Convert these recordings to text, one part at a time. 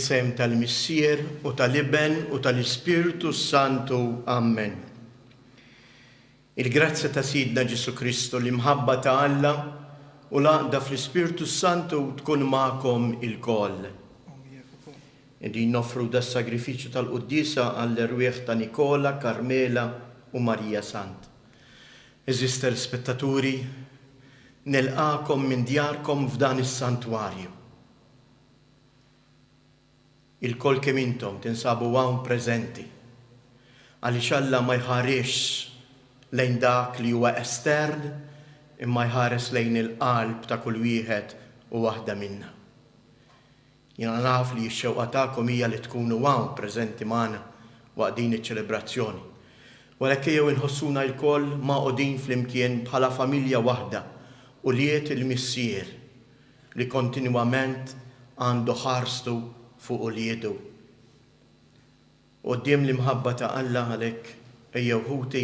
Fl-isem tal-Missier u tal-Iben u tal-Ispirtu s-Santu. Ammen. Il-grazzja ta' Sidna Ġesù Kristu, l-imħabba ta' Alla u l-għaqda fl-Ispirtu s-Santu tkun magħkom ilkoll. Qegħdin noffru das-sagrifiċċju tal-quddiesa għall-erwieħ ta' Nikola, Carmela u Marija Sant. Għeżież telespettaturi, nilqagħkom minn djarkom f'dan is-santwarju. Ilkoll kemm intom tinsabu hawn preżenti għaliex Alla ma jħarisx lejn dak li huwa estern imma jħares lejn il-qalb ta' kull wieħed u waħda minna. Jiena naf li x-xewqa tagħkom hija li tkunu hawn preżenti magħna waqt din iċ-ċelebrazzjoni. U għalhekk ejjew inħossuna lkoll magħqudin flimkien bħala familja waħda, ulied il-Missier li kontinwament għandu ħarstu fuq uliedu. Quddiem l-imħabba ta' Alla għalhekk ejjew ħuti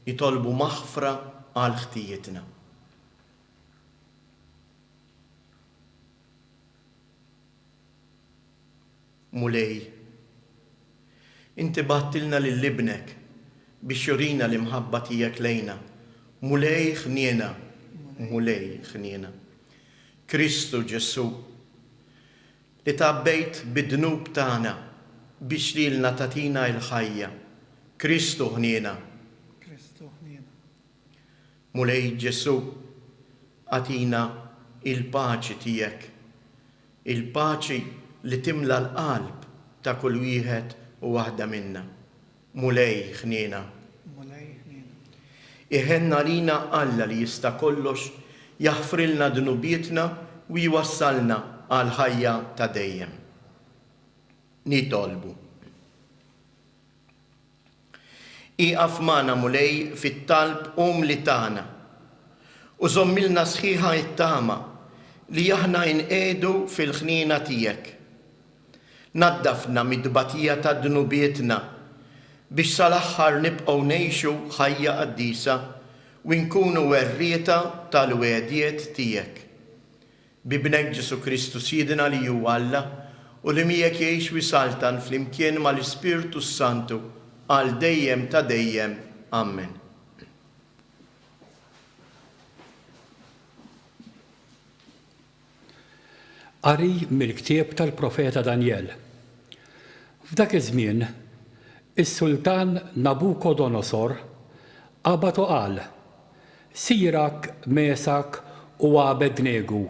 nitolbu maħfra għal ħtijietna. Mulej, inti bgħattilna lil Ibnek biex jurina l-imħabba tiegħek lejna. Mulej ħniena, Mulej ħniena. Kristu Ġesù, li tgħabbejt bid-dnub tagħna biex lilna tagħtina l-ħajja. Kristu ħniena. Kristu ħniena. Mulej Ġesù, agħtina l-paċi tiegħek, il-paċi li timla l-qalb ta' kull wieħed u waħda minna. Mulej, ħniena. Mulej, ħniena. Iħenn għalina Alla li jista' kollox, jaħfrilna dnubietna u jwassalna għall-ħajja ta' dejjem. Nitolbu. Ieqaf magħna, Mulej, fit-talb umli tagħna, u żommilna sħiħa t-tama li aħna inqiegħdu fil-ħniena tiegħek. Naddafna mit-tbatija ta' dnubietna, biex sal-aħħar nibqgħu ngħixu ħajja qaddisa u nkunu werrieta tal-wegħdiet tiegħek. B'Ibnek Ġesù Kristu Sidna li hu Alla u li miegħek jgħix u jsaltan flimkien mal-Ispirtu s-Santu għal dejjem ta' dejjem. Ammen. Qari mill-ktieb tal-profeta Danjel. F'dak iż-żmien, is-sultan Nabukodonosor qabad u qal, Sirak, Mesak u Għabednegu,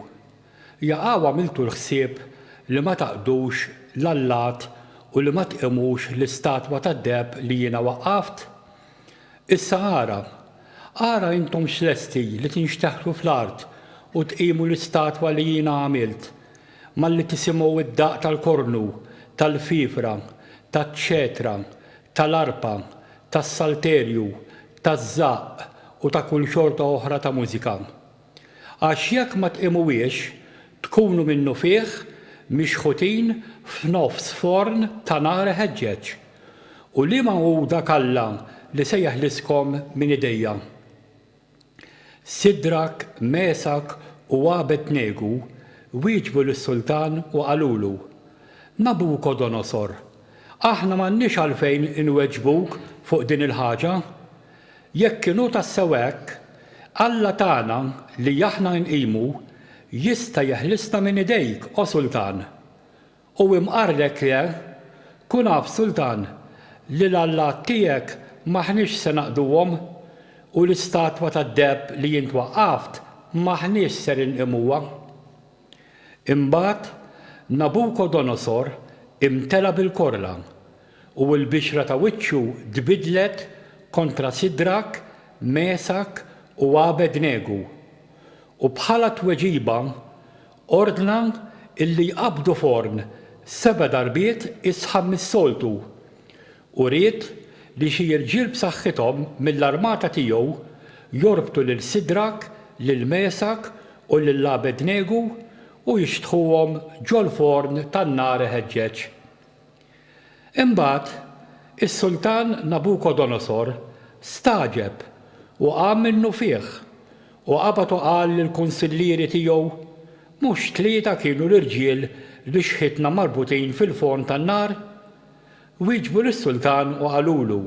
jaqaw għamiltu l-ħsieb li ma taqdux l-allat u li ma tqimux l-istatwa tad-deheb li jiena waqqaft? Issa ara, ara intomx lesti li tinxteħtu fl-art u tqimu l-istatwa li jiena għamilt, malli tisimgħu d-daqq tal-kornu, tal-fifra, taċ-ċetra, tal-arpa, tas-salterju, taż-żaqq u ta' kull xorta oħra ta' mużika. Għax jekk ma tqimuhiex, tkunu minnufih mixħutin f'nofs forn ta' nar iħeġġeġ. U liema hu dak Alla li se jeħliskom minn idejja? Sidrak, Mesak u Għabednegu wieġbu lis-sultan u qalulu, Nabukodonosor, aħna m'għandniex għalfejn inweġbuk fuq din il-ħaġa. Jekk inhu tassew hekk, Alla tagħna li aħna nqimu jista' jeħlisna minn idejk, o sultan. U imqarrek le, kun af, sultan, li l-allat tiegħek m'aħniex se naqduhom, u l-istatwa tad-deheb li int waqqaft m'aħniex ser inqimuha. Imbagħad Nabukodonosor imtela bil-korla, u l-bixra ta' wiċċu tbiddlet kontra Sidrak, Mesak u Għabednegu, u bħala tweġiba Ordna illi jqabbdu forn seba' darbiet isħan mis-soltu, u ried li xi irġiel b'saħħithom mill-armata tiegħu jorbtu lil Sidrak, lil Mesak u lil Għabednegu u jixtħuhom ġol-forn tan-nar iħeġġeġ. Imbagħad is-sultan Nabukodonosor stagħġeb u qam minnufih, u qabad u qal lill-kunsillieri tiegħu, Mhux tlieta kienu l-irġiel li xħitna marbutin fil-forn tan-nar? Wieġbu lis-sultan u qalulu,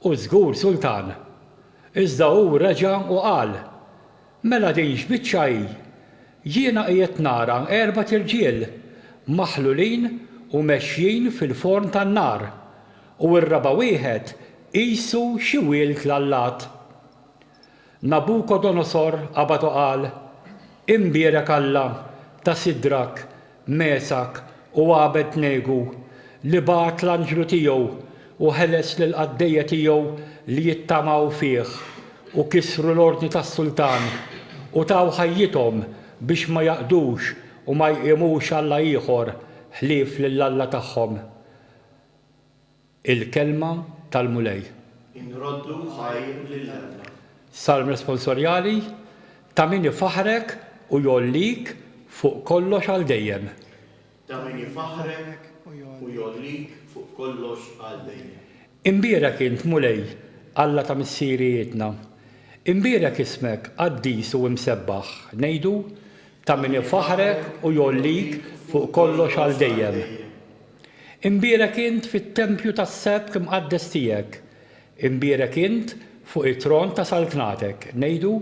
U żgur, sultan. Iżda hu reġa' u qal, Mela din x'biċċa hi? Jiena qiegħed nara erbat irġiel maħlulin u mexjin fil-forn tan-nar, u r-raba' wieħed qisu xi wild l-allat. Nabukodonosor qabad u qal, Imbierek Alla ta' Sidrak, Mesak, u Għabednegu, li bagħat l-anġlu tiegħu u ħeles lill-qaddejja tiegħu li jittamaw fih u kisru l-ordni tas-sultan u taw ħajjithom biex ma jaqdux u ma jqimux alla ieħor ħlief lil Alla tagħhom. Il-Kelma tal-Mulej. Inroddu ħajr lil Alla. Salm Responsorjali, Ta' min ifaħħrek u jgħollik fuq kollox għal dejjem. Ta' min ifaħħrek u jgħollik fuq kollox għal dejjem. Imbierek int, Mulej, Alla ta' missirijietna. Imbierek ismek qaddis u imsebbaħ, ngħidu, Ta' min ifaħħrek u jgħollik fuq kollox għal dejjem. Imbierek int fit-tempju tas-sebk imqaddes tiegħek, imbierek int fuq it-tron ta' saltnatek, ngħidu,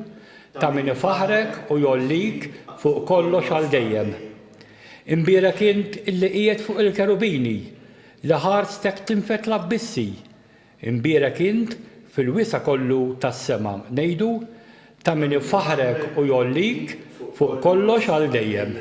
Ta' min ifaħħrek u jgħollik fuq kollox għal dejjem. Imbierek int illi qiegħed fuq il-kerubini, li ħarstek tinfed l-abbissi, imbierek int fil-wisa' kollu tas-sema, ngħidu, Ta' min ifaħħrek u jgħollik fuq kollox għal dejjem.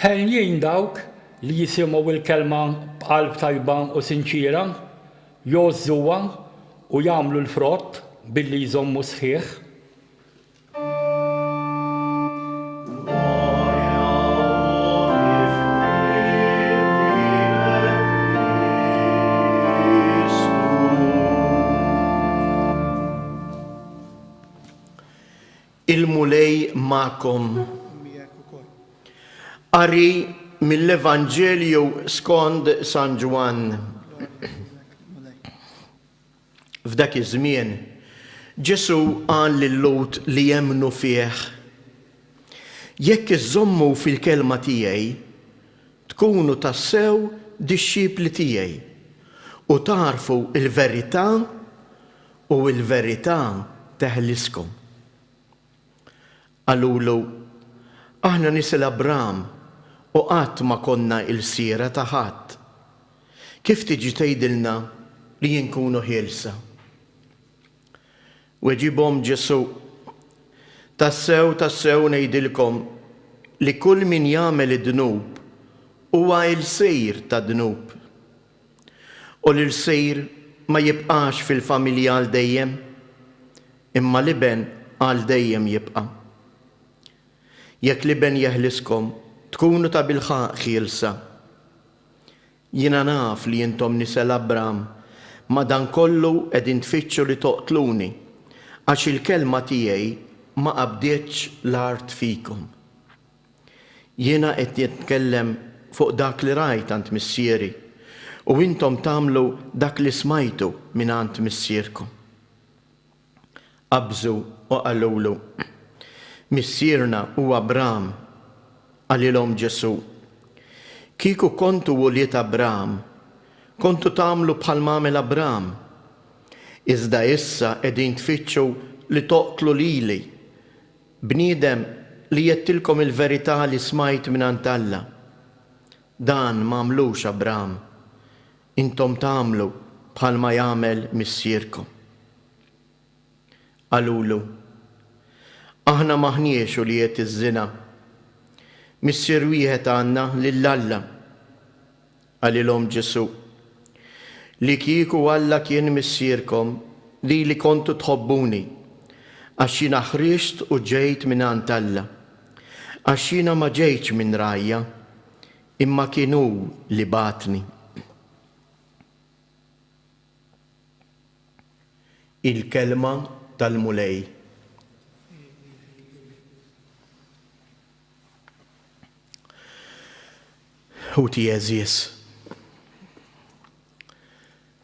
Henjin dawk li jisimgħu l-kelma b'qalb tajba u sinċiera, jgħożżuha u jagħmlu l-frott billi jżommu sħiħ. Il-Mulej magħkom. Miegħek ukoll. Qari mill-Evanġelju skond San Ġwann. Glorja lilek, Mulej. F'dak iż-żmien, Ġesù qal lil-Lhud li emmnu fih, Jekk iżżommu fil-kelma tiegħi, tkunu tassew dixxipli tiegħi, u tagħrfu l-verità, U l-verità teħliskom. Qalulu, Aħna nisel Abram u qatt ma konna ilsiera ta' ħadd. Kif tiġi tgħidilna li nkunu ħielsa? Weġibhom Ġesù, Tassew, tassew ngħidilkom li kull min jagħmel id-dnub huwa ilsir tad-dnub. U l-ilsir ma jibqax fil-familja għal dejjem, imma l-iben għal dejjem jibqa'. Jekk l-Iben jeħliskom, tkunu tabilħaqq ħielsa. Jiena naf li intom nisel Abram, madankollu qegħdin tfittxu li toqtluni, għax il-kelma tiegħi ma qabditx l-art fikom. Jiena qed nitkellem fuq dak li rajt għand Missieri, u intom tagħmlu dak li smajtu mingħand missierkom. Qabżu u qalulu, Missierna hu Abram. Qalilhom Ġesù, Kieku kontu ulied Abram, kontu tagħmlu bħalma għamel Abram. Iżda issa qegħdin tfittxu li toqtlu lili, Bniedem li għedtilkom il-verità li smajt mingħand Alla. Dan m'għamlux Abram. Intom tagħmlu bħalma jagħmel missierkom. Qalulu, Aħna m'aħniex ulied iż-żina. Missier wieħed għandna, lil Alla. Qalilhom Ġesù, Li kieku Alla kien Missierkom, lili kontu tħobbuni, għax jiena ħriġt u ġejt mingħand Alla. Għax jiena ma ġejtx minn rajja, Imma kien hu li bagħatni. Il-Kelma tal-Mulej. Ħuti għeżież,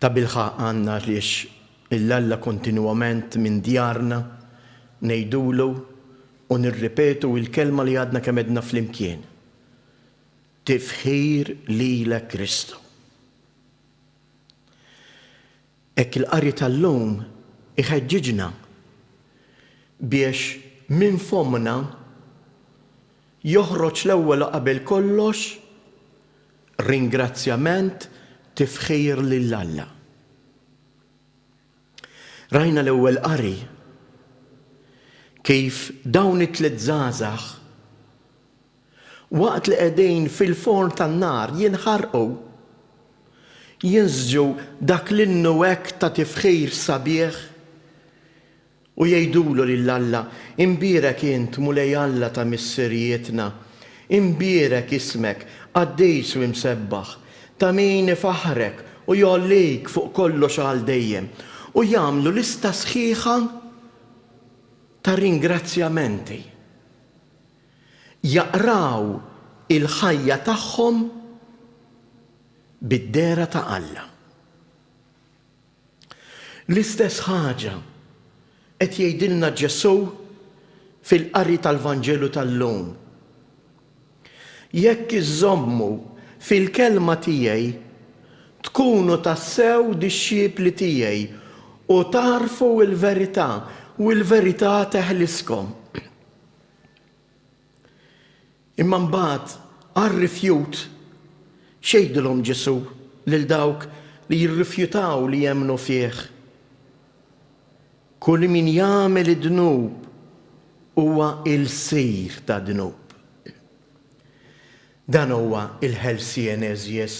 tabilħaqq għandna għaliex 'il Alla kontinwament minn djarna ngħidulu u nirripetu l-kelma li għadna kemm għedna flimkien, Tifħir lilek Kristu. Hekk il-qari tal-lum iħeġġiġna biex minn fommna joħroġ l-ewwel u qabel kollox ringrazzjament, tifħir lil Alla. Rajna l-ewwel qari kif dawn it-tliet żgħażagħ Waqt li qegħdin fil-forn tan-nar jinħarqu, jinsġu dak l-innu hekk ta' tifħir sabiħ u jgħidulu lil Alla, Imbierek int, Mulej Alla ta' missirijietna, imbierek ismek, qaddis u imsebbaħ, ta' min ifaħħrek u jgħollik fuq kollox għal dejjem. U jagħmlu lista sħiħa ta' ringrazzjamenti. Jaqraw il-ħajja tagħhom bid-dehra ta' Alla. L-istess ħaġa qed jgħidilna Ġesù fil-qari tal-Vanġelu tal-lum. Jekk iżżommu fil-kelma tiegħi, tkunu tassew dixxipli tiegħi u tagħrfu l-verità, u l-verità teħliskom. Imma mbagħad għar-rifjut, x'jgħidilhom Ġesù lil dawk li jirrifjutaw li jemmnu fih? Kull min jagħmel id-dnub huwa ilsir tad-dnub. Dan huwa l-ħelsien għeżież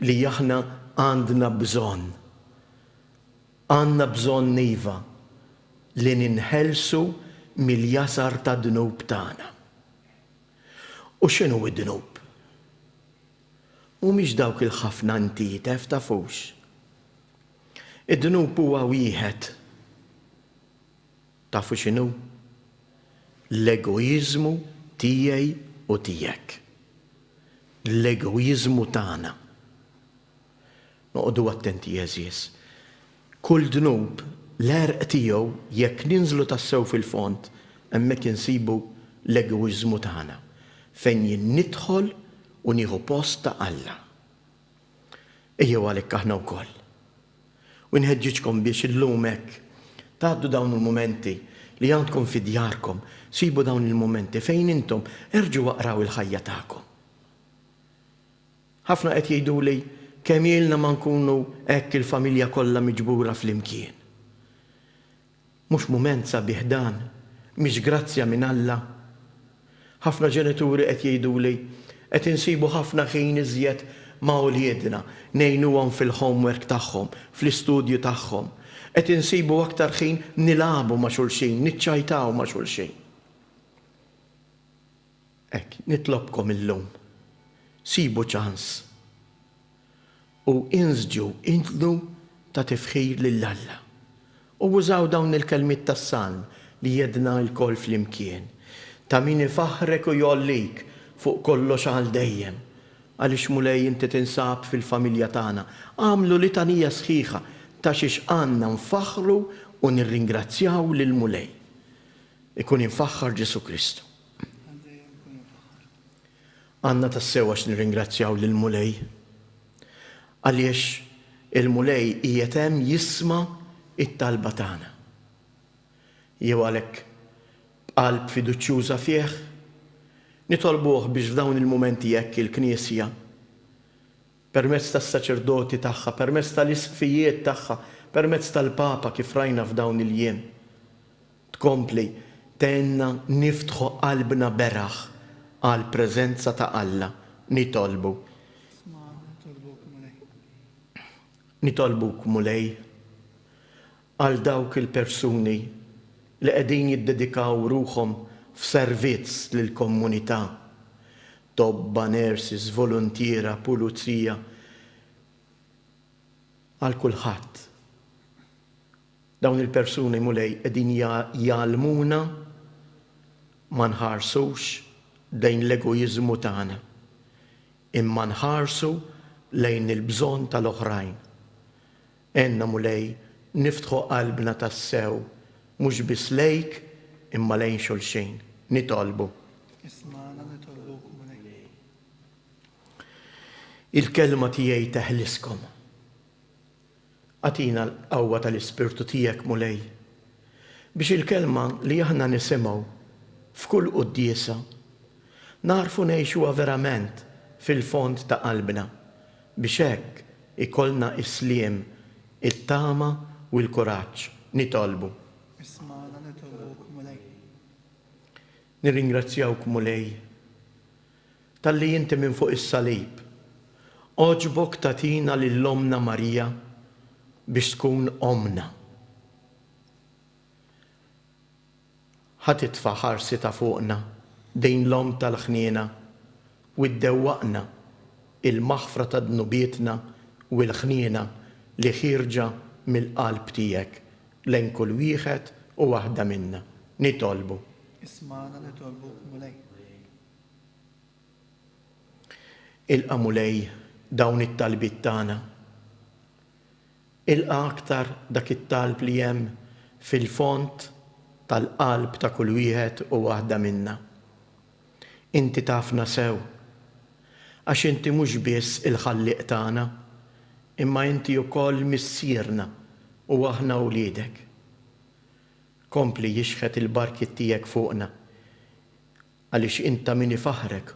li aħna għandna bżonn. Għandna bżonn iva li ninħelsu mill-jasar tad-dnub tagħna. U x'inhu d-dnub? Mhumiex dawk il-ħafna ntietef, tafux. Id-dnub huwa wieħed. Tafu x'inhu? L-egoiżmu tiegħi u tiegħek. L-egoiżmu tagħna. Noqogħdu attenti għeżież. Kull dnub, l-għerq tiegħu, jekk ninżlu tassew fil-fond, hemmhekk insibu l-egoiżmu tagħna, fejn jien nidħol u nieħu post ta' Alla. Ejjew għalhekk aħna wkoll. U nħeġġiġkom biex illum hekk tgħaddu dawn il-mumenti li għandkom fi djarkom, sibu dawn il-mumenti fejn intom erġgħu aqraw il-ħajja tagħkom. Ħafna qed jgħiduli kemm ilna ma nkunu hekk il-familja kollha miġbura flimkien. Mhux mument sabiħ dan? Mhix grazzja minn Alla? Ħafna ġenituri qed jgħiduli qed insibu ħafna ħin iżjed ma' uliedna, ngħinuhom fil-homework tagħhom, fl-istudju tagħhom. Qed insibu aktar ħin nilagħbu ma' xulxin, niċċajtaw ma' xulxin. Hekk, nitlobkom illum, sibu ċans u insġu innu ta' tifħir lil Alla. U użaw dawn il-kelmiet tas-salm li għedna lkoll flimkien, Ta' min ifaħħrek u jgħollik fuq kollox għal dejjem. Għaliex Mulej inti tinsab fil-familja tagħna. Agħmlu litanija sħiħa ta' xiex għandna nfaħħru u nirringrazzjaw lill-Mulej. Ikun imfaħħar Ġesù Kristu. Għandna tassew għax nirringrazzjaw lill-Mulej. Għaliex il-Mulej qiegħed hemm jisma' t-talba tagħna. Jew għalhekk b'qalb fiduċjuża fih, nitolbuh biex f'dawn il-mumenti hekk il-Knisja, permezz tas-saċerdoti tagħha, permezz tal-isqfijiet tagħha, permezz tal-Papa kif rajna f'dawn il-jiem, tkompli tgħinna niftħu qalbna beraħ għall-preżenza ta' Alla. Nitolbu. Nitolbuk, Mulej, għal dawk il-persuni li qegħdin jiddedikaw ruħhom f'servizz lill-komunità. Tobba, nurses, voluntiera, pulizija, għal kulħadd. Dawn il-persuni, Mulej, qegħdin jgħallmuna ma nħarsux lejn l-egoiżmu tagħna, imma nħarsu lejn il-bżonn tal-oħrajn. Għinna, Mulej, niftħu qalbna tassew, mhux biss lejk imma lejn xulxin. Nitolbu. Ismagħna nitolbuk, Mulej. Il-kelma tiegħi teħliskom. Agħtina l-qawwa tal-Ispirtu tiegħek, Mulej, biex il-kelma li aħna nisimgħu f'kull quddiesa, nagħrfu ngħixuha verament fil-fond ta' qalbna, biex hekk ikollna s-sliem, it-tama u l-kuraġġ. Nitolbu. Ismagħna nitolbuk, Mulej. Nirringrazzjawk, Mulej, talli inti minn fuq is-salib għoġbok tagħtina lil Ommna Marija biex tkun ommna. Ħa titfa' ħarsitha fuqna din l-Omm tal-ħniena u ddewwaqna il-maħfra ta' dnubietna u l-ħniena li ħierġa mill-qalb tiegħek lejn kull wieħed u waħda minna. Nitolbu. Ismagħna nitolbuk, Mulej. Ilqa' Mulej dawn it-talbiet tagħna. Ilqa' aktar dak it-talb li hemm fil-fond tal-qalb ta' kull wieħed u waħda minna. Inti tafna sew, għax inti mhux biss il-Ħallieq tagħna, imma inti wkoll Missierna u aħna wliedek. Kompli ixħet il-barkiet tiegħek fuqna, Għaliex int ta' min ifaħħrek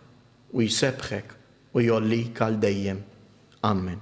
u jsebbħek u jgħollik għal dejjem. Ammen.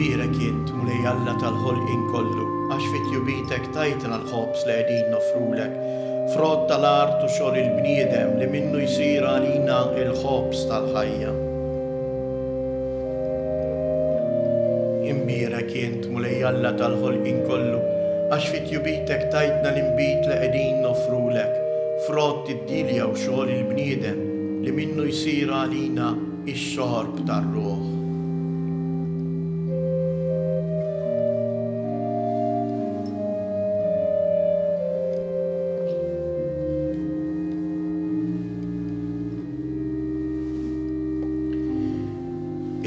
Imbierek int, Mulej Alla tal-ħolqien kollu, għax fi tjubitek tajtna l-ħobż li qegħdin noffrulek, frott tal-art u xogħol il-bniedem li minnu jsir għalina l-ħobż tal-ħajja. Imbierek int, Mulej Alla tal-ħolqien kollu, għax fi tjubitek tajtna l-inbid li qegħdin noffrulek, frott id-dielja u xogħol il-bniedem li minnu jsir għalina x-xorb tar-ruħ.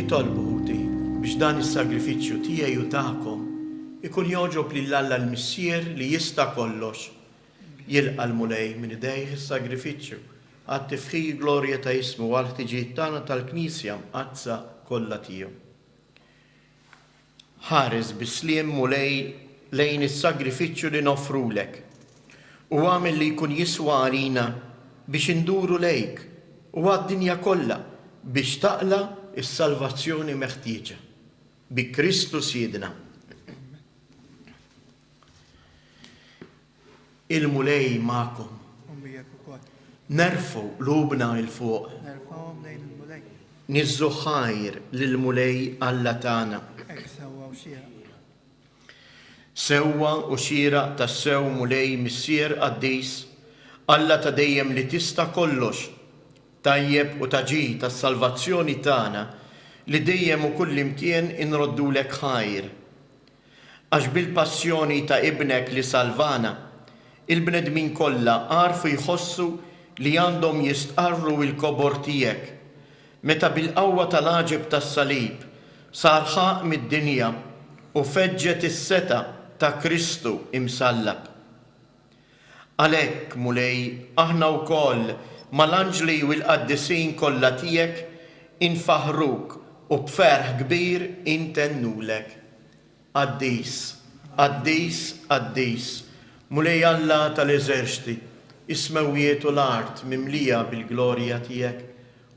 Itolbu, ħuti, biex dan is-sagrifiċċju tiegħi u tagħkom ikun jogħġob lil Alla l-Missier li jista' kollox. Jilqa' l-Mulej minn idejh is-sagrifiċċju għat-tifħir glorja ta' ismu u għall-ħtiġijiet tagħna tal-Knisja Mqaddsa kollha tiegħu. Ħares bis-sliem, Mulej, lejn is-sagrifiċċju li noffrulek, u agħmel li jkun jiswa għalina biex induru lejk u għad-dinja kollha biex taqla' s-salvazzjoni meħtieġa. Bi Kristu Sidna. Il-Mulej magħkom. U miegħek ukoll. Nerfgħu qlubna 'l fuq. Nerfgħuhom lejn il-Mulej. Niżżu ħajr lill-Mulej Alla tagħna. Hekk sewwa u xieraq. Sewwa u xieraq tassew Mulej Missier qaddis, Alla ta' dejjem li tista' kollox, tajjeb u ta' ġid għas-salvazzjoni tagħna li dejjem u kullimkien inroddulek ħajr. Għax bil-passjoni ta' Ibnek li salvana, il-bnedmin kollha għarfu jħossu li għandhom jistqarru l-kobor tiegħek, meta bil-qawwa tal-għaġeb tas-salib sar ħaqq mid-dinja u feġġet is-setgħa ta' Kristu imsallab. Għalhekk, Mulej, aħna wkoll mal-anġli u l-qaddisin kollha tiegħek infaħħruk u b'ferħ kbir intennulek, Qaddis, qaddis, qaddis, Mulej Alla tal-eżerċti, is-smewwiet u l-art mimlija bil-glorja tiegħek.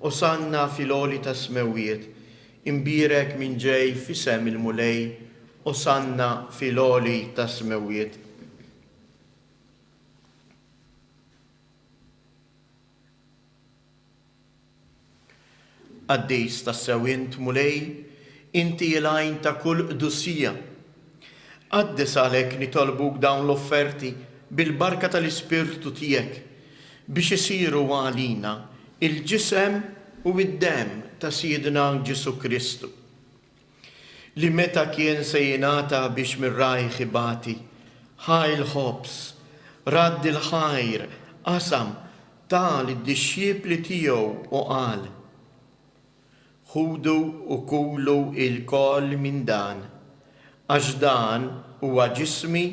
Osanna fil-għoli tas-smewwiet. Imbierek min ġej f'isem il-Mulej, Osanna fil-għoli tas-smewwiet. Qaddis tassew int, Mulej, inti l-għajn ta' kull qdusija. Qaddes għalhekk nitolbuk dawn l-offerti bil-barka tal-Ispirtu tiegħek, biex isiru għalina l-ġisem u d-demm ta' Sidna Ġesù Kristu, li meta kien se jingħata biex minn rajh ibati, ħa l-ħobż, radd il-ħajr, qasam, ta lid-dixxipli tiegħu u qal, Ħudu u kulu lkoll minn dan, għax dan huwa ġismi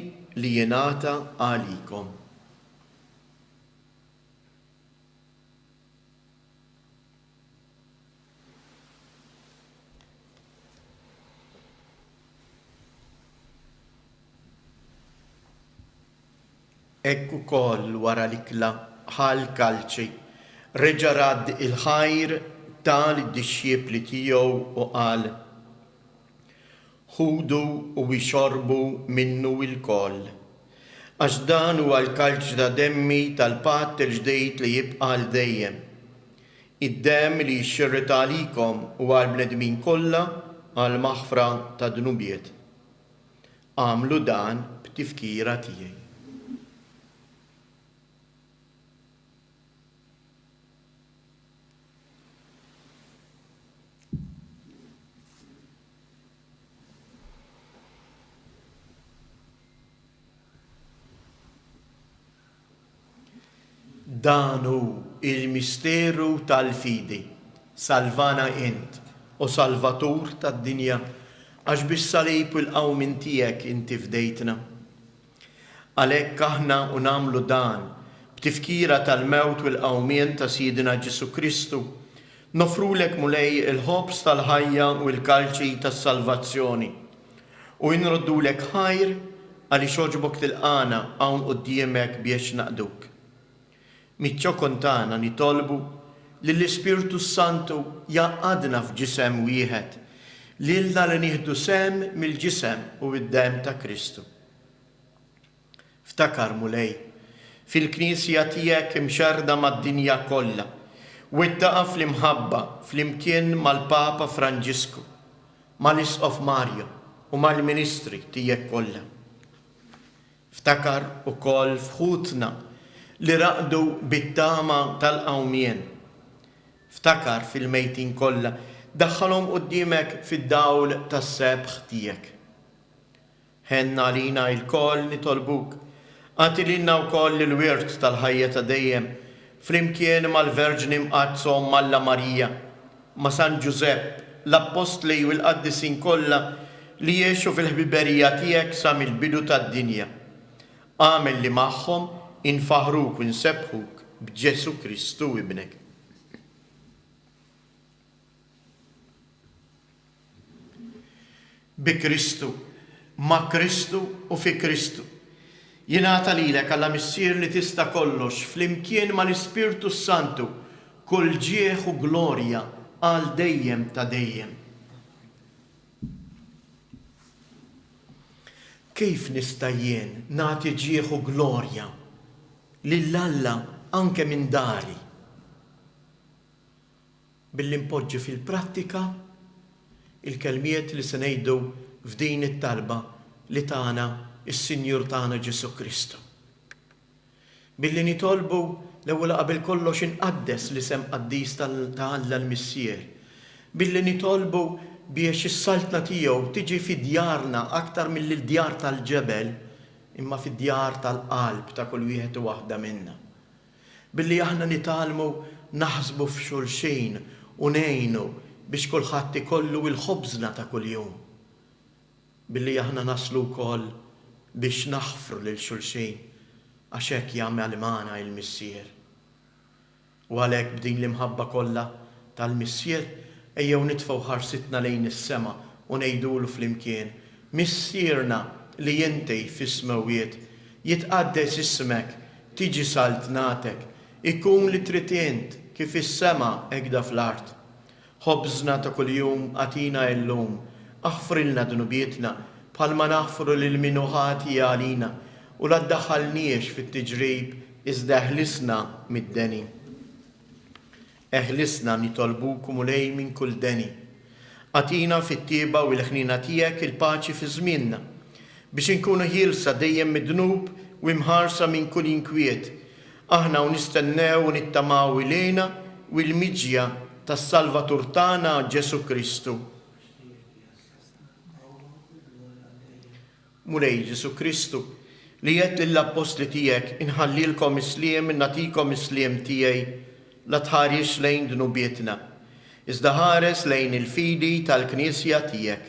li jingħata għalikom. Hekk ukoll wara l-ikla ħa l-kalċi, reġa' radd il-ħajr, ta lid-dixxipli tiegħu u qal, Ħudu u ixorbu minnu lkoll, għax dan huwa l-kalċ ta' demmi tal-patt il-ġdid li jibqa' għal dejjem, id-demm li jixxirret għalikom u għall-bnedmin kollha għall-maħfra tad-dnubiet. Agħmlu dan b'tifkira tiegħi. Dan hu l-misteru tal-fidi. Salvana int, o Salvatur tad-dinja, għax bis-salib u l-qawmien tiegħek inti fdejtna. Għalhekk aħna u nagħmlu dan, b'tifkira tal-mewt u l-qawmien ta' Sidna Ġesù Kristu, noffrulek Mulej il-ħobż tal-ħajja u l-kalċi tas-salvazzjoni, u inroddulek ħajr għaliex għoġbok tilqagħna hawn quddiemek biex naqduk. Miċ-ċokon tagħna nitolbu li l-Ispirtu s-Santu jgħaqqadna f'ġisem wieħed, lilna li nieħdu sehem mill-ġisem u d-demm ta' Kristu. Ftakar, Mulej, fil-Knisja tiegħek imxerrda mad-dinja kollha, wettaqha fl-imħabba flimkien mal-Papa Franġisku, mal-Isqof Mario u mal-ministri tiegħek kollha. Ftakar ukoll f'ħutna li raqdu bit-tama tal-qawmien. Ftakar fil-mejtin kollha, daħħalhom quddiemek fid-dawl tas-sebħ tiegħek. Ħenn għalina ilkoll nitolbuk, agħti lilna wkoll il-wirt tal-ħajja ta' dejjem, flimkien mal-Verġni Mqaddsa Omm Alla Marija, ma' San Ġużepp, l-Appostli u l-qaddisin kollha li għexu fil-ħbiberija tiegħek sa mill-bidu tad-dinja. Agħmel li magħhom infaħħruk u nsebbħuk b'Ġesù Kristu Ibnek. Bi Kristu, ma' Kristu u fi Kristu. Jingħata lilek, Alla Missier li tista' kollox, flimkien mal-Ispirtu s-Santu, kull ġieħ u glorja għal dejjem ta' dejjem. Kif nista' jien nagħti ġieħ u glorja lil Alla anke minn dari? Billi npoġġi fil-prattika l-kelmiet li se ngħidu f'din it-talba li tana s-Sinjur tagħna Ġesù Kristu. Billi nitolbu l-ewwel u qabel kollox inqaddes l-isem qaddis ta' Alla l-Missier. Billi nitolbu biex is-Saltna tiegħu tiġi fi djarna aktar milli l-djar tal-ġebel, imma fid-djar tal-qalb ta' kull wieħed u waħda minna. Billi aħna nitgħallmu naħsbu f'xulxin u ngħinu biex kulħadd ikollu l-ħobżna ta' kuljum. Billi aħna naslu wkoll biex naħfru lil xulxin għax hekk jagħmel magħna il-Missier. U għalhekk b'din l-imħabba kollha tal-Missier ejjew nitfgħu ħarsitna lejn is-sema u ngħidulu flimkien, Missierna li inti fis-smewwiet, jitqaddes ismek, Tiġi saltnatek, ikun li trid int, kif fis-sema hekda fl-art. Ħobżna ta' kuljum agħtina illum. Aħfrilna dnubietna, bħalma naħfru lil min hu ħati għalina, u la ddaħħalniex fit-tiġrib, iżda eħlisna mid-deni. Eħlisna, nitolbuk, Mulej, minn kull deni. Agħtina fit-tjieba u l-ħniena tiegħek il-paċi fi żmienna, biex inkunu ħielsa dejjem mid-dnub u imħarsa minn kull inkwiet, aħna u nistennew u nittamaw il-hena u l-miġja tas-Salvatur tagħna Ġesù Kristu. Mulej Ġesù Kristu, li għedt lill-appostli tiegħek, Inħallilkom is-sliem, nagħtikom is-sliem tiegħi, la tħarisx lejn dnubietna, iżda ħares lejn il-fidi tal-Knisja tiegħek.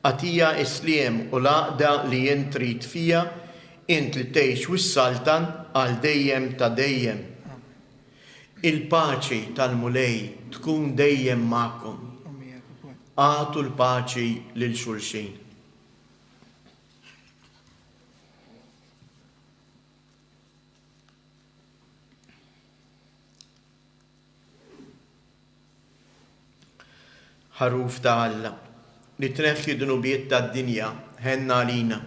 Agħtiha s-sliem u l-għaqda li int trid fiha, int li tgħix u ssaltan għal dejjem ta' dejjem. Il-paċi tal-Mulej tkun dejjem magħkom. Agħtu l-paċi lil xulxin. Ħaruf ta' Alla, li tneħħi d-dnubiet tad-dinja, ħenn għalina.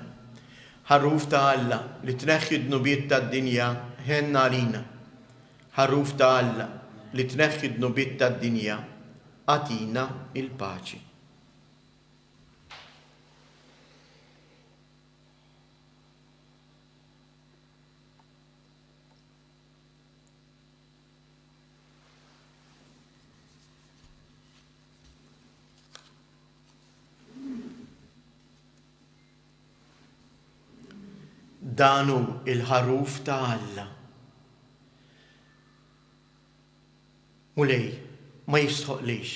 Ħaruf ta' Alla, li tneħħi d-dnubiet tad-dinja, ħenn għalina. Ħaruf ta' Alla, li tneħħi d-dnubiet tad-dinja, agħtina l-paċi. Dan hu l-Ħaruf ta' Alla. Mulej, ma jistħoqqlix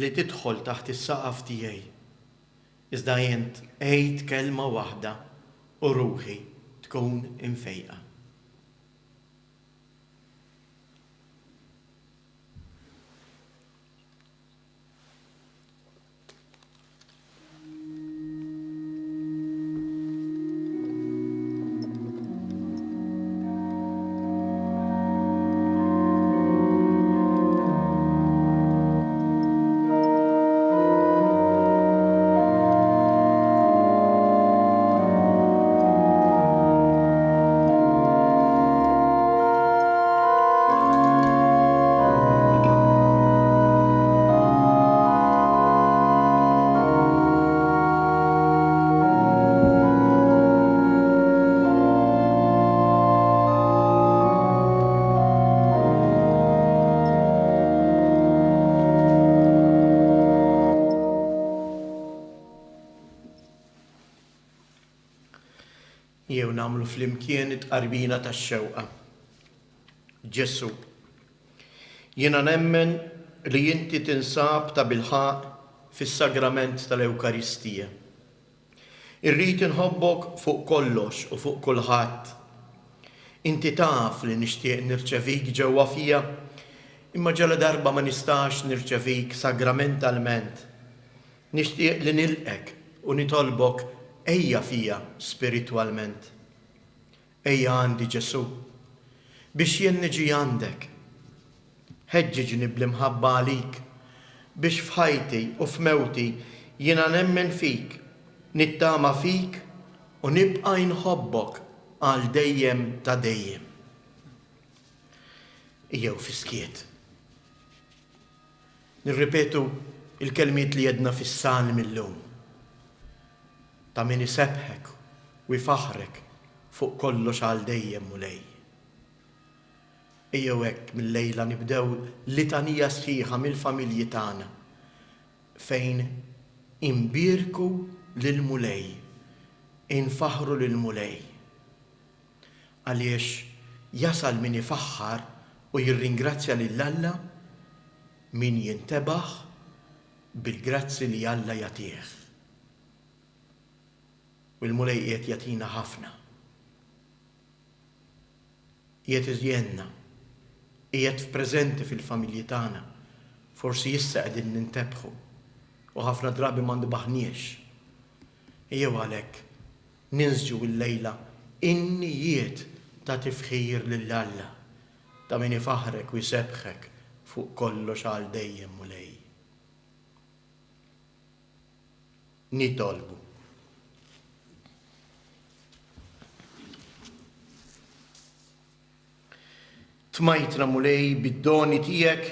li tidħol taħt is-saqaf tiegħi, iżda int għid kelma waħda u ruħi tkun imfejqa. Jew nagħmlu flimkien it-tqarbina tax-xewqa. Ġesù, jiena nemmen li inti tinsab tabilħaqq fis-Sagrament tal-Ewkaristija. Irrid inħobbok fuq kollox u fuq kulħadd. Inti taf li nixtieq nirċevik ġewwa fija, imma ġaladarba ma nistax nirċevik sagramentalment, nixtieq li nilqgħek u nitolbok ejja fija spiritwalment. Ejja għandi Ġesù, biex jien niġi għandek. Ħeġġiġni bl-imħabba għalik, biex f'ħajti u f'mewti jiena nemmen fik, nittama fik u nibqa' inħobbok għal dejjem ta' dejjem. Ejjew fis-skiet. Nirripetu l-kelmiet li għedna fis-Salm illum. Ta' min isebbħek u jfaħħrek fuq kollox għal dejjem, Mulej. Ejjew hekk mil-lejla nibdew litanija sħiħa mill-familji tagħna fejn inbierku lill-Mulej, infaħħru lill-Mulej. Għaliex jasal min ifaħħar u jirringrazzja lil Alla min jintebaħ bil-grazzi li Alla jagħtih. U l-Mulej qiegħed jagħtina ħafna. Qiegħed iżjenna. Qiegħed preżenti fil-familji tagħna. Forsi issa qegħdin nintebħu u ħafna drabi ma ntbaħniex. Ejjew għalhekk Ninsġu illejla innijiet ta' tifħir lil Alla, ta' min ifaħħrek u jsebbħek. Fuq kollox għal dejjem, Mulej. Nitolbu. Tmajtna Mulej bid-doni tiegħek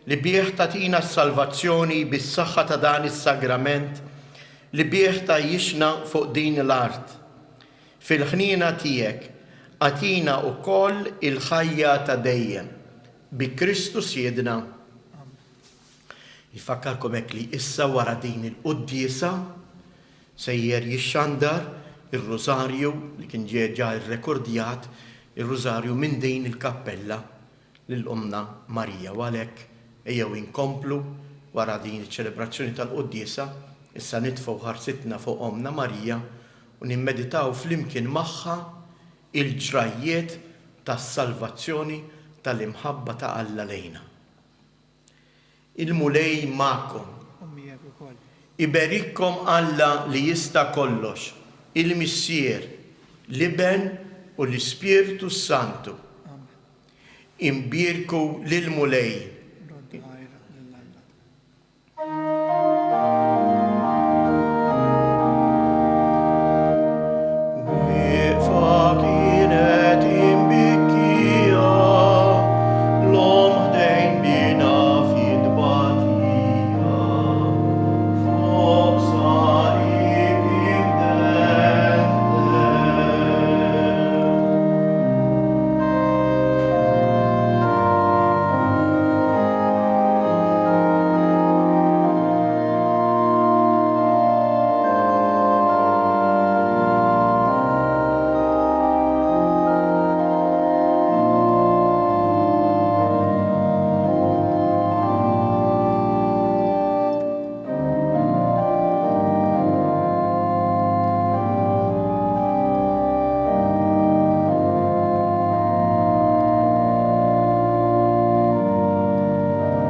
li bih tagħtina s-salvazzjoni bis-saħħa ta' dan is-sagrament li bih tgħajjixna fuq din l-art. Fil-ħniena tiegħek agħtina wkoll il-ħajja ta' dejjem. Bi Kristu Sidna. Amen. Infakkarkom hekk li issa wara din il-quddiesa Sejjer jixxandar ir-Rużarju li kien ġie ġa rrekordjat, ir-Rużarju minn din il-kappella lil Ommna Marija u għalhekk ejjew inkomplu wara din iċ-ċelebrazzjoni tal-quddiesa issa nitfgħu ħarsitna fuq Ommna Marija u nimmeditaw flimkien magħha il-ġrajjiet tas-salvazzjoni tal-imħabba ta' Alla lejna. Il-Mulej magħkom. U miegħek ukoll. Iberikkom Alla li jista' kollox, il-Missier, l-Iben u l-Ispirtu s-Santu. Amen. Imbierku lill-Mulej.